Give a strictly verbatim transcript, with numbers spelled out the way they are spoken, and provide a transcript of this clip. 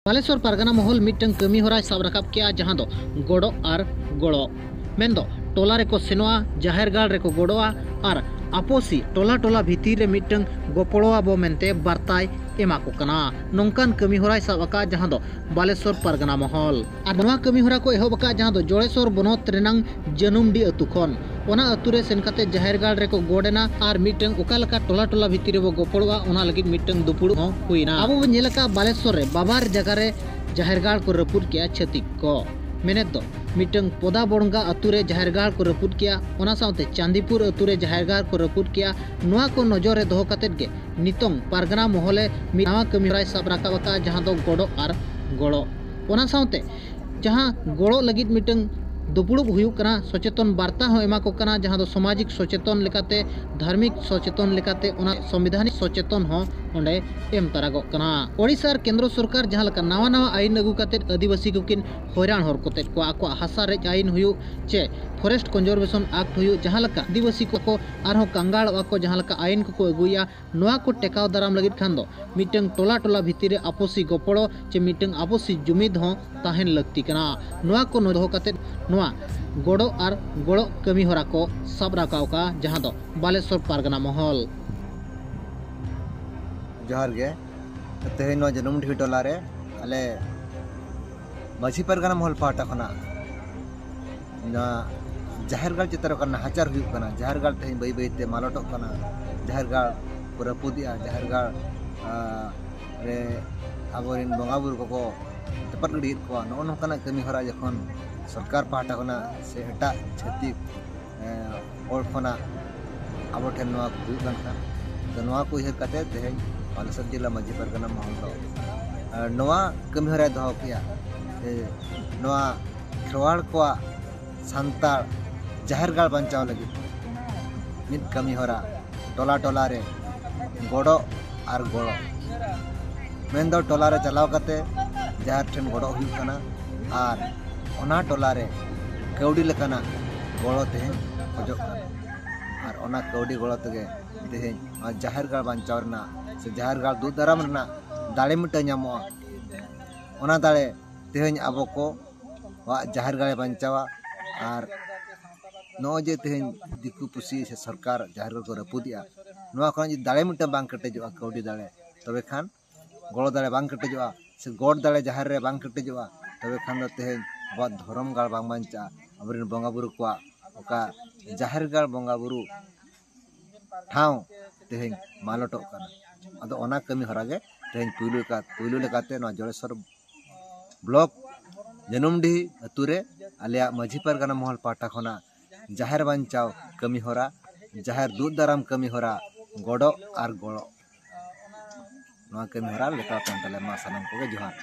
ᱵᱟᱞᱮᱥᱚᱨ ᱯᱟᱨᱜᱟᱱᱟ ᱢᱚᱦᱚᱞ ᱢᱤᱫᱴᱟᱝ ᱠᱟᱹᱢᱤ ᱦᱚᱨᱟᱭ ᱥᱟᱵ ᱨᱟᱠᱟᱵ ᱠᱮᱜᱼᱟ, ᱡᱟᱦᱟᱸ ᱫᱚ ᱜᱚᱰᱚ ᱟᱨ ᱜᱚᱲᱚ᱾ ᱢᱮᱱᱫᱚ ᱴᱚᱞᱟ ᱨᱮᱠᱚ ᱥᱮᱱᱚᱜᱼᱟ, ᱡᱟᱦᱮᱨ ᱜᱟᱲ ᱨᱮᱠᱚ ᱜᱚᱰᱚᱜᱼᱟ ᱟᱨ ᱟᱯᱚᱥᱤ ᱴᱚᱞᱟ ᱴᱚᱞᱟ ᱵᱷᱤᱛᱤᱨ ᱨᱮ ᱢᱤᱫᱴᱟᱝ ᱜᱚᱯᱚᱲᱚ ᱟᱵᱚ ᱢᱮᱱᱛᱮ ᱵᱟᱨᱛᱟᱭ ᱮᱢᱟ ᱠᱚ ᱠᱟᱱᱟ᱾ ᱱᱚᱝᱠᱟᱱ ᱠᱟᱹᱢᱤ ᱦᱚᱨᱟᱭ ᱥᱟᱵ ᱟᱠᱟᱫᱼᱟ, ᱡᱟᱦᱟᱸ ᱫᱚ ᱵᱟᱞᱮᱥᱚᱨ ᱯᱟᱨᱜᱟᱱᱟ ᱢᱚᱦᱚᱞ᱾ ᱟᱨ ᱱᱚᱣᱟ ᱠᱟᱹᱢᱤ ᱦᱚᱨᱟ ᱠᱚ ᱮᱦᱚᱵ ᱟᱠᱟᱫᱼᱟ, ᱡᱟᱦᱟᱸ ᱫᱚ ᱡᱚᱲᱮᱥᱚᱨ ᱵᱚᱱᱚᱛ ᱨᱮᱱᱟᱝ ᱡᱟᱹᱱᱩᱢᱰᱤ ᱟᱹᱛᱩ ᱠᱷᱚᱱ᱾ ᱚᱱᱟ ᱟᱹᱛᱩ ᱨᱮ ᱥᱮᱱ ᱠᱟᱛᱮ ᱡᱟᱦᱮᱨ ᱜᱟᱲ ᱨᱮᱠᱚ ᱜᱚᱰ ᱮᱱᱟ ᱟᱨ ᱢᱤᱫᱴᱟᱝ ᱚᱠᱟ ᱞᱮᱠᱟ ᱴᱚᱞᱟ ᱴᱚᱞᱟ ᱵᱷᱤᱛᱤᱨ ᱨᱮᱵᱚ ᱜᱚᱯᱚᱲᱚᱜᱼᱟ, ᱚᱱᱟ ᱞᱟᱹᱜᱤᱫ ᱢᱤᱫᱴᱟᱝ ᱫᱩᱯᱩᱲᱩᱵ ᱦᱚᱸ ᱦᱩᱭᱱᱟ᱾ ᱟᱵᱚ ᱵᱚᱱ ᱧᱮᱞ ᱟᱠᱟᱫᱼᱟ, ᱵᱟᱞᱮᱥᱚᱨ ᱨᱮ ᱵᱟᱵᱟᱨ ᱡᱟᱭᱜᱟ ᱨᱮ ᱡᱟᱦᱮᱨ ᱜᱟᱲ ᱠᱚ ᱨᱟᱹᱯᱩᱫ ᱠᱮᱜᱼᱟ ᱪᱷᱟᱹᱛᱤᱠ ᱠᱚ᱾ ᱢᱮᱱᱮᱫ ᱫᱚ ᱢᱤᱫᱴᱟᱝ ᱯᱚᱫᱟ ᱵᱚᱲᱜᱟ ᱟᱹᱛᱩ ᱨᱮ ᱡᱟᱦᱮᱨ ᱜᱟᱲ ᱠᱚ ᱨᱟᱹᱯᱩᱫ ᱠᱮᱜᱼᱟ, ᱚᱱᱟ ᱥᱟᱶᱛᱮ ᱪᱟᱸᱫᱤᱯᱩᱨ ᱟᱹᱛᱩ ᱨᱮ ᱡᱟᱦᱮᱨ ᱜᱟᱲ ᱠᱚ ᱨᱟᱹᱯᱩᱫ ᱠᱮᱜᱼᱟ᱾ ᱱᱚᱣᱟ ᱠᱚ ᱱᱚᱡᱚᱨ ᱨᱮ ᱫᱚᱦᱚ ᱠᱟᱛᱮᱫ ᱜᱮ ᱱᱤᱛᱚᱝ ᱯᱟᱨᱜᱟᱱᱟ ᱢᱚᱦᱚᱞᱮ ᱢᱤᱫ ᱱᱟᱣᱟ ᱠᱟᱹᱢᱤ ᱦᱚᱨᱟᱭ ᱥᱟᱵ ᱨᱟᱠᱟᱵ ᱟᱠᱟᱫᱼᱟ, ᱡᱟᱦᱟᱸ ᱫᱚ ᱜᱚᱰᱚ ᱟᱨ ᱜᱚᱲᱚ᱾ ᱚᱱᱟ ᱥᱟᱶᱛᱮ ᱡᱟᱦᱟᱸ ᱜᱚᱲᱚ ᱞᱟᱹᱜᱤᱫ ᱢᱤᱫᱴᱟᱝ ᱫᱩᱯᱲᱩᱵ ᱦᱩᱭᱩᱜ ᱠᱟᱱᱟ, ᱥᱚᱪᱮᱛᱚᱱ ᱵᱟᱨᱛᱟ ᱦᱚᱸ ᱮᱢᱟ ᱠᱚ ᱠᱟᱱᱟ, ᱡᱟᱦᱟᱸ ᱫᱚ ᱥᱟᱢᱟᱡᱤᱠ ᱥᱚᱪᱮᱛᱚᱱ ᱞᱮᱠᱟᱛᱮ, ᱫᱷᱟᱨᱢᱤᱠ ᱥᱚᱪᱮᱛᱚᱱ ᱞᱮᱠᱟᱛᱮ, ᱚᱱᱟ ᱥᱚᱝᱵᱤᱫᱷᱟᱱᱤᱠ ᱥᱚᱪᱮᱛᱚᱱ ᱦᱚᱸ ᱚᱸᱰᱮ ᱮᱢ ᱛᱟᱨᱟᱜᱚᱜ ᱠᱟᱱᱟ᱾ ᱳᱰᱤᱥᱟ ᱟᱨ ᱠᱮᱱᱫᱨᱚ ᱥᱚᱨᱠᱟᱨ ᱡᱟᱦᱟᱸ ᱞᱮᱠᱟ ᱱᱟᱣᱟ ᱱᱟᱣᱟ ᱟᱭᱤᱱ ᱟᱹᱜᱩ ᱠᱟᱛᱮᱫ ᱟᱹᱫᱤᱵᱟᱹᱥᱤ ᱠᱚᱠᱤᱱ ᱦᱚᱭᱨᱟᱱ ᱦᱚᱨ ᱠᱚᱛᱮᱫ ᱠᱚᱣᱟ, ᱟᱠᱚᱣᱟᱜ ᱦᱟᱥᱟ ᱨᱮᱡ ᱟᱭᱤᱱ ᱦᱩᱭᱩᱜ ᱪᱮ Forest Conservation Act ᱦᱩᱭᱩᱜ, ᱡᱟᱦᱟᱸ ᱞᱮᱠᱟ ᱟᱹᱫᱤᱵᱟᱹᱥᱤ ᱠᱚᱠᱚ ᱟᱨᱦᱚᱸ ᱠᱟᱸᱜᱟᱲᱚᱜᱼᱟ ᱠᱚ, ᱡᱟᱦᱟᱸ ᱞᱮᱠᱟ ᱟᱭᱤᱱ ᱠᱚᱠᱚ ᱟᱹᱜᱩᱭᱮᱫᱼᱟ, ᱱᱚᱣᱟ ᱠᱚ ᱴᱮᱠᱟᱣ ᱫᱟᱨᱟᱢ ᱞᱟᱹᱜᱤᱫ ᱠᱷᱟᱱ ᱫᱚ ᱢᱤᱫᱴᱟᱝ ᱴᱚᱞᱟ ᱴᱚᱞᱟ ᱵᱷᱤᱛᱤᱨ ᱨᱮ ᱟᱯᱚᱥᱤ ᱜᱚᱯᱚᱲᱚ ᱪᱮ ᱢᱤᱫᱴᱟᱝ ᱟᱯᱚᱥᱤ ᱡᱩᱢᱤᱫ ᱦᱚᱸ ᱛᱟᱦᱮᱱ ᱞᱟᱹᱠᱛᱤ ᱠᱟᱱᱟ᱾ ᱱᱚᱣᱟ ᱠᱚ ᱫᱚᱦᱚ ᱠᱟᱛᱮᱫ ᱱᱚᱣᱟ ᱜᱚᱰᱚ ᱟᱨ ᱜᱚᱲᱚ ᱠᱟᱹᱢᱤ ᱦᱚᱨᱟ ᱠᱚ ᱥᱟᱵ ᱨᱟᱠᱟᱵ ᱟᱠᱟᱫᱼᱟ, ᱡᱟᱦᱟᱸ ᱫᱚ ᱵᱟᱞᱮᱥᱚᱨ ᱯᱟᱨᱜᱟᱱᱟ ᱢᱚᱦᱚᱞ᱾ ᱡᱚᱦᱟᱨ ᱜᱮ᱾ ᱛᱮᱦᱮᱧ ᱱᱚᱣᱟ ᱡᱟᱹᱱᱩᱢᱰᱤᱦᱤ ᱴᱚᱞᱟ ᱨᱮ ᱟᱞᱮ ᱢᱟᱹᱡᱷᱤ ᱯᱟᱨᱜᱟᱱᱟ ᱢᱚᱦᱚᱞ ᱯᱟᱦᱴᱟ ᱠᱷᱚᱱᱟᱜ ᱱᱚᱣᱟ ᱡᱟᱦᱮᱨ ᱜᱟᱲ ᱪᱮᱛᱟᱱ ᱨᱮ ᱚᱠᱟ ᱱᱟᱦᱟᱪᱟᱨ ᱦᱩᱭᱩᱜ ᱠᱟᱱᱟ, ᱡᱟᱦᱮᱨ ᱜᱟᱲ ᱛᱮᱦᱮᱧ ᱵᱟᱹᱭ ᱵᱟᱹᱭ ᱛᱮ ᱢᱟᱞᱚᱴᱚᱜ ᱠᱟᱱᱟ, ᱡᱟᱦᱮᱨ ᱜᱟᱲ ᱠᱚ ᱨᱟᱹᱯᱩᱫᱮᱜᱼᱟ, ᱡᱟᱦᱮᱨ ᱜᱟᱲ, ᱟᱸ, ᱨᱮ ᱟᱵᱚᱨᱮᱱ ᱵᱚᱸᱜᱟ ᱵᱩᱨᱩ ᱠᱚᱠᱚ ᱪᱟᱯᱟᱫ ᱜᱤᱰᱤᱭᱮᱫ ᱠᱚᱣᱟ, ᱱᱚᱜᱼᱚ ᱱᱚᱝᱠᱟᱱᱟᱜ ᱠᱟᱹᱢᱤ ᱦᱚᱨᱟ ᱡᱚᱠᱷᱚᱱ ᱥᱚᱨᱠᱟᱨ ᱯᱟᱦᱴᱟ ᱠᱷᱚᱱᱟᱜ ᱥᱮ ᱮᱴᱟᱜ ᱪᱷᱟᱹᱛᱤᱠ, ᱮᱸ, ᱦᱚᱲ ᱠᱷᱚᱱᱟᱜ ᱟᱵᱚ ᱴᱷᱮᱱ ᱱᱚᱣᱟ ᱠᱚ ᱦᱩᱭᱩᱜ ᱠᱟᱱ ᱠᱷᱟᱱ, ᱛᱚ ᱱᱚᱣᱟ ᱠᱚ ᱩᱭᱦᱟᱹᱨ ᱠᱟᱛᱮ ᱛᱮᱦᱮᱧ ᱵᱟᱞᱮᱥᱚᱨ ᱡᱮᱞᱟ ᱢᱟᱹᱡᱷᱤ ᱯᱟᱨᱜᱟᱱᱟ ᱢᱚᱦᱚᱞ ᱫᱚ, ᱮᱸ, ᱱᱚᱣᱟ ᱠᱟᱹᱢᱤ ᱦᱚᱨᱟᱭ ᱫᱚᱦᱚ ᱠᱮᱜᱼᱟ᱾ ᱮ, ᱱᱚᱣᱟ ᱠᱷᱮᱨᱣᱟᱲ ᱠᱚᱣᱟᱜ ᱥᱟᱱᱛᱟᱲ ᱡᱟᱦᱮᱨ ᱜᱟᱲ ᱵᱟᱧᱪᱟᱣ ᱞᱟᱹᱜᱤᱫ ᱢᱤᱫ ᱠᱟᱹᱢᱤ ᱦᱚᱨᱟ, ᱴᱚᱞᱟ ᱴᱚᱞᱟ ᱨᱮ ᱜᱚᱰᱚ ᱟᱨ ᱜᱚᱲᱚ, ᱢᱮᱱᱫᱚ ᱴᱚᱞᱟ ᱨᱮ ᱪᱟᱞᱟᱣ ᱠᱟᱛᱮ ᱡᱟᱦᱮᱨ ᱴᱷᱮᱱ ᱜᱚᱰᱚᱜ ᱦᱩᱭᱩᱜ ᱠᱟᱱᱟ ᱟᱨ ᱚᱱᱟ ᱴᱚᱞᱟ ᱨᱮ ᱠᱟᱹᱣᱰᱤ ᱞᱮᱠᱟᱱᱟᱜ ᱜᱚᱲᱚ ᱛᱮᱦᱮᱧ ᱠᱷᱚᱡᱚᱜ ᱠᱟᱱᱟ᱾ ᱟᱨ ᱚᱱᱟ ᱠᱟᱹᱣᱰᱤ ᱜᱚᱲᱚ ᱛᱮᱜᱮ ᱛᱮᱦᱮᱧ ᱱᱚᱣᱟ ᱡᱟᱦᱮᱨ ᱜᱟᱲ ᱵᱟᱧᱪᱟᱣ ᱨᱮᱱᱟᱜ ᱥᱮ ᱡᱟᱦᱮᱨ ᱜᱟᱲ ᱫᱩᱜ ᱫᱟᱨᱟᱢ ᱨᱮᱱᱟᱜ ᱫᱟᱲᱮ ᱢᱤᱫᱴᱟᱝ ᱧᱟᱢᱚᱜᱼᱟ᱾ ᱚᱱᱟ ᱫᱟᱲᱮ ᱛᱮᱦᱮᱧ ᱟᱵᱚ ᱠᱚᱣᱟᱜ ᱡᱟᱦᱮᱨ ᱜᱟᱲᱮ ᱵᱟᱧᱪᱟᱣᱟ᱾ ᱟᱨ ᱱᱚᱜᱼᱚᱭ ᱡᱮ ᱛᱮᱦᱮᱧ ᱫᱤᱠᱩ ᱯᱩᱥᱤ ᱥᱮ ᱥᱚᱨᱠᱟᱨ ᱡᱟᱦᱮᱨ ᱜᱟᱲ ᱠᱚ ᱨᱟᱹᱯᱩᱫᱮᱜᱼᱟ, ᱱᱚᱣᱟ ᱠᱷᱚᱱᱟᱜ ᱡᱩᱫᱤ ᱫᱟᱲᱮ ᱢᱤᱫᱴᱟᱝ ᱵᱟᱝ ᱠᱮᱴᱮᱡᱚᱜᱼᱟ, ᱠᱟᱹᱣᱰᱤ ᱫᱟᱲᱮ, ᱛᱚᱵᱮ ᱠᱷᱟᱱ ᱜᱚᱲᱚ ᱫᱟᱲᱮ ᱵᱟᱝ ᱠᱮᱴᱮᱡᱚᱜᱼᱟ, ᱥᱮ ᱜᱚᱰ ᱫᱟᱲᱮ ᱡᱟᱦᱮᱨ ᱨᱮ ᱵᱟᱝ ᱠᱮᱴᱮᱡᱚᱜᱼᱟ, ᱛᱚᱵᱮ ᱠᱷᱟᱱ ᱫᱚ ᱛᱮᱦᱮᱧ ᱟᱵᱚᱣᱟᱜ ᱫᱷᱚᱨᱚᱢ ᱜᱟᱲ ᱵᱟᱝ ᱵᱟᱧᱪᱟᱜᱼᱟ, ᱟᱵᱚᱨᱮᱱ ᱵᱚᱸᱜᱟ ᱵᱩᱨᱩ ᱠᱚᱣᱟᱜ ᱚᱠᱟ ᱡᱟᱦᱮᱨ ᱜᱟᱲ ᱵᱚᱸᱜᱟ ᱵᱩᱨᱩ ᱴᱷᱟᱶ ᱛᱮᱦᱮᱧ ᱢᱟᱞᱚᱴᱚᱜ ᱠᱟᱱᱟ᱾ ᱟᱫᱚ ᱚᱱᱟ ᱠᱟᱹᱢᱤ ᱦᱚᱨᱟ ᱜᱮ ᱛᱮᱦᱮᱧ ᱯᱩᱭᱞᱩ ᱞᱮᱠᱟ, ᱯᱩᱭᱞᱩ ᱞᱮᱠᱟᱛᱮ ᱱᱚᱣᱟ ᱡᱚᱲᱮᱥᱚᱨ ᱵᱞᱚᱠ ᱡᱟᱹᱱᱩᱢᱰᱤᱦᱤ ᱟᱹᱛᱩ ᱨᱮ ᱟᱞᱮᱭᱟᱜ ᱢᱟᱹᱡᱷᱤ ᱯᱟᱨᱜᱟᱱᱟ ᱢᱚᱦᱚᱞ ᱯᱟᱦᱴᱟ ᱠᱷᱚᱱᱟᱜ ᱡᱟᱦᱮᱨ ᱵᱟᱧᱪᱟᱣ ᱠᱟᱹᱢᱤ ᱦᱚᱨᱟ, ᱡᱟᱦᱮᱨ ᱫᱩᱜ ᱫᱟᱨᱟᱢ ᱠᱟᱹᱢᱤ ᱦᱚᱨᱟ, ᱜᱚᱰᱚᱜ ᱟᱨ ᱜᱚᱲᱚᱜ, ᱱᱚᱣᱟ ᱠᱟᱹᱢᱤ ᱦᱚᱨᱟ ᱞᱮᱛᱟᱲ ᱠᱟᱱ ᱛᱟᱞᱮᱭᱟ᱾ ᱢᱟ ᱥᱟᱱᱟᱢ ᱠᱚᱜᱮ ᱡᱚᱦᱟᱨ᱾